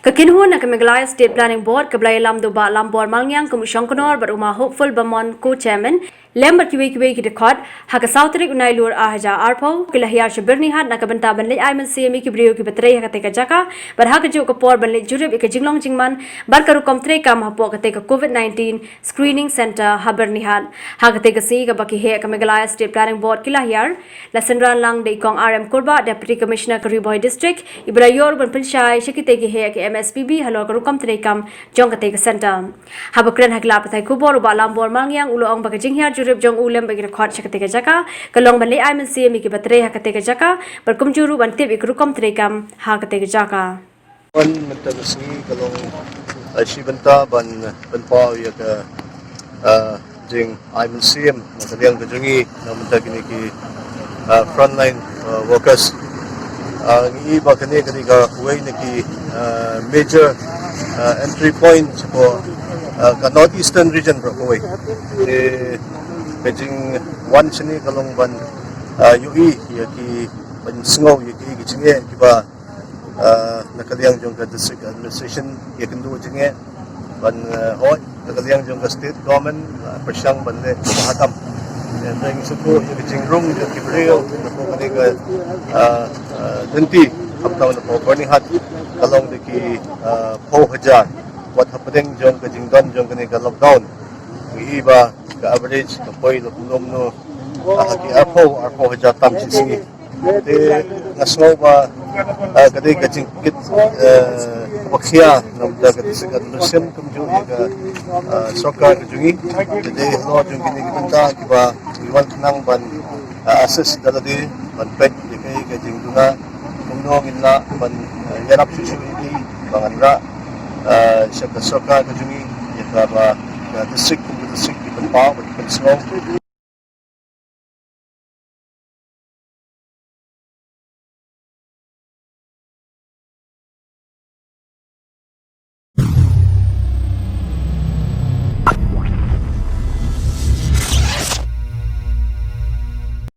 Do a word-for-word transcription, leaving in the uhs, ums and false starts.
Ka kynhun na ka Meghalaya State Planning Board kaba la ïalam da u Bah Lambor Malngiang kum u shongknor bad u Ma Hopeful Bamon ko chairman, lem bad kiwei kiwei ki dkhot, ha ka saw tarik u Nailur ar hajar arphew, ki la hiar sha Byrnihat na ka bynta ban leit ai mynsiem ïa ki briew kiba trei ha katei ka jaka, bad ha kajuh ka por ban leit jurip ïa ka jinglong jingman bad ka rukom treikam hapoh katei ka COVID nineteen Screening Centre ha Byrnihat. Ha katei ka sngi kaba ki heh ka Meghalaya State Planning Board ki la hiar, la synran lang da i Kong R M Kurbah, Deputy Commissioner ka Ri Bhoi District, iba la ïoh ruh ban pynshai sha kitei ki heh ki M S P B halor ka rukom treikam jong katei ka centre. Haba kren ha ki lad pathai khubor, u Bah Lambor Malngiang u la ong ba ka jinghiar jurip jong u lem bad ki dkhot sha katei ka jaka ka long ban leit ai mynsiem ïa kiba trei ha katei ka jaka bad kumjuh ruh ban tip ïa ka rukom treikam ha katei ka jaka. Ban mynta ka sngi ka long, ah, shi bynta ban, ah, pynpaw ïa ka, ah, jingai mynsiem na ka liang ka jong ngi na mynta kine ki, ah, frontline, ah, workers. Ah, ngi i ba kane ka dei kawei na ki, ah, major, ah, entry point for, ah, ka North Eastern region baroh kawei. Te ka jingwan shane ka long ban, ah, ïohi ïa ki, ban sngew ïa ki, ki jingeh kiba, ah, na ka liang jong ka district administration ïa kynduh jingeh ban, ah, hoi na ka liang jong ka state government, ah, pyrshang ban leh kaba ha kham. Ïa, ngi sngewthuh ïa ka jingrung jong ki briew na ka, ka, ah, ah, lynti, khamtam na ka Byrnihat ka long da ki, ah, phew hajar wat hapdeng jong ka jingdon jong kane ka lockdown. Ngi i ba ka average ka poi la kumno kumno, ah, ha ki arphew, arphew hajar tam shi sngi. Te nga sngew ba, ah, ka dei ka jingkit, eh, kaba khia na ka bynta ka district administration kumjuh ïa ka, ah, sorkar ka jong ngi. Te dei halor jong kine ki bynta kiba ngi wan khnang ban, ah, assess da lade ban peit ïa kaei ka jingduna kumno ngin lah ban, ah, ïarap shuh shuh ïa ki ba ngan rah, ah, sha ka sorkar ka jong ngi ïa kaba ka district kum ka district ki pynpaw bad ki pynsngew.